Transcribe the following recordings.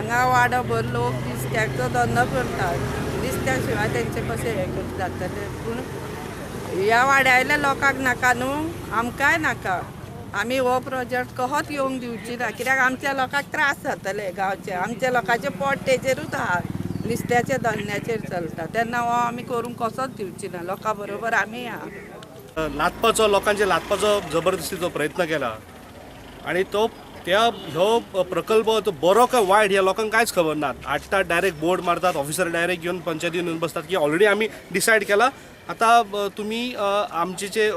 हांगा वाडो भर लोक नुस्त्याचो धंदो करतात. नुस्त्या शिवाय तेंचे कशें हें जातलें? पूण ह्या वाड्यावयल्या लोकांक नाका न्हू, आमकांय नाका. आमी हो प्रोजेक्ट कहोच येवंक दिवची ना, कित्याक आमच्या लोकांक त्रास जातले गांवचे. आमच्या लोकांचें पोट तेजेरूच आहा, नुस्त्याच्या धंद्याचेर चलता. तेन्ना हो आमी करूंक कसोच दिवची ना. लोकां बरोबर आमी आहा. लादपाचो, लोकांचे लादपाचो जबरदस्तीचो प्रयत्न केला आणि तो त्या ह्यो प्रकल्प तो बरो काय वायट ह्या लोकांक कांयच खबर ना. हाडटात, डायरेक्ट बोर्ड मारतात, ऑफिसर डायरेक्ट घेवन पंचायतीन येवन बसतात की ऑलरेडी आमी डिसायड केला, आतां तुमी आमचे जे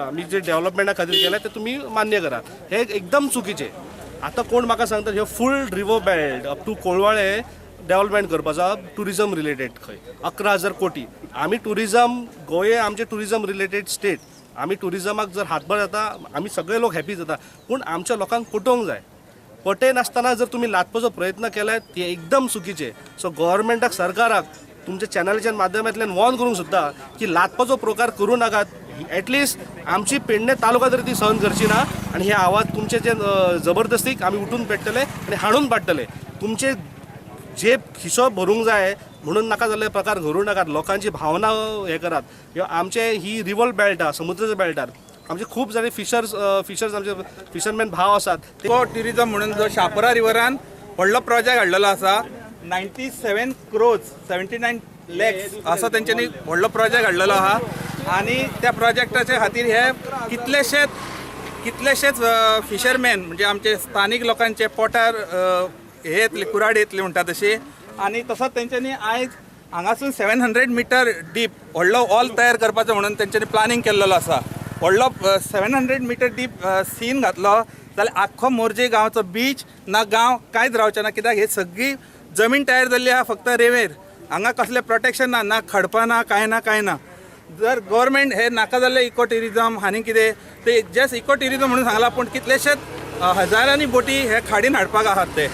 आमी जे डेव्हलपमेंटा खातीर केलें ते तुमी मान्य करात. हे एकदम चुकीचें. आतां कोण म्हाका सांगतात, ह्यो full river belt up to Colvale development करपाचो, टुरिजम रिलेटेड खंय 11,000 कोटी. आमी टुरिजम, गोंय आमचे टुरिजम रिलेटेड स्टेट. आमी टुरिजमाक जर हातभार जाता, आमी सगळे लोक हॅपी जाता. पूण आमच्या लोकांक पटोवंक जाय. पटयनासतना जर तुमी लादपाचो प्रयत्न केल्यार ते एकदम चुकीचे. सो गव्हर्मेंटाक, सरकाराक तुमच्या चॅनलाच्या माध्यमांतल्यान वॉर्न करूंक सोदता की लादपाचो प्रकार करूं नाकात. एटलिस्ट आमची पेडणे तालुका तरी ती सहन करची ना. आनी हे आवाज तुमचे जे जबरदस्तीक आमी उठून पेडटले आनी हाडून पाडटले. तुमचे जेब खिसो भरूंक जाय म्हणून नाका जाल्ले प्रकार घडूं नाकात. लोकांची भावना हे करात. ह्यो आमचे ही रिवर बेल्ट आहा, समुद्राच्या बेल्टार आमचे खूब जाणी फिशर्स फिशर्स आमचे फिशरमॅन भाव आसात ते. इको ट्युरिजम म्हणून जो शापोरा रिवरान व्हडलो प्रोजेक्ट हाडलेलो आसा, 97 crores 79 lakhs असो तेंच्यांनी व्हडलो प्रोजेक्ट हाडलेलो आहा. आनी त्या प्रोजेक्टाच्या खातीर हे कितलेशेच कितलेशेच फिशरमॅन, म्हणजे आमचे स्थानीक लोकांचे पोटार हे येतले, कुराड येतली म्हणटा तशी. आनी तसोच तेंच्यांनी आयज हांगासून 700 मिटर डीप व्हडलो वॉल तयार करपाचो म्हणून तेंच्यांनी प्लानींग केल्लेलो आसा. व्हडलो 700 मिटर डीप सीन घातलो जाल्यार आख्खो मोरजे गांवचो बीच ना, गांव कांयच रावचें ना, कित्याक हे सगळी जमीन तयार जाल्ली आहा फक्त रेंवेर. हांगा कसलें प्रोटेक्शन ना, ना खडपां ना, कांय ना, कांय ना. जर गव्हर्मेंट हे नाका जाल्लें इको ट्युरिजम आनी कितें ते जस्ट इको ट्युरिजम म्हणून सांगलां, पूण कितलेशेच हजारांनी बोटी हे खाडीन हाडपाक आहात ते.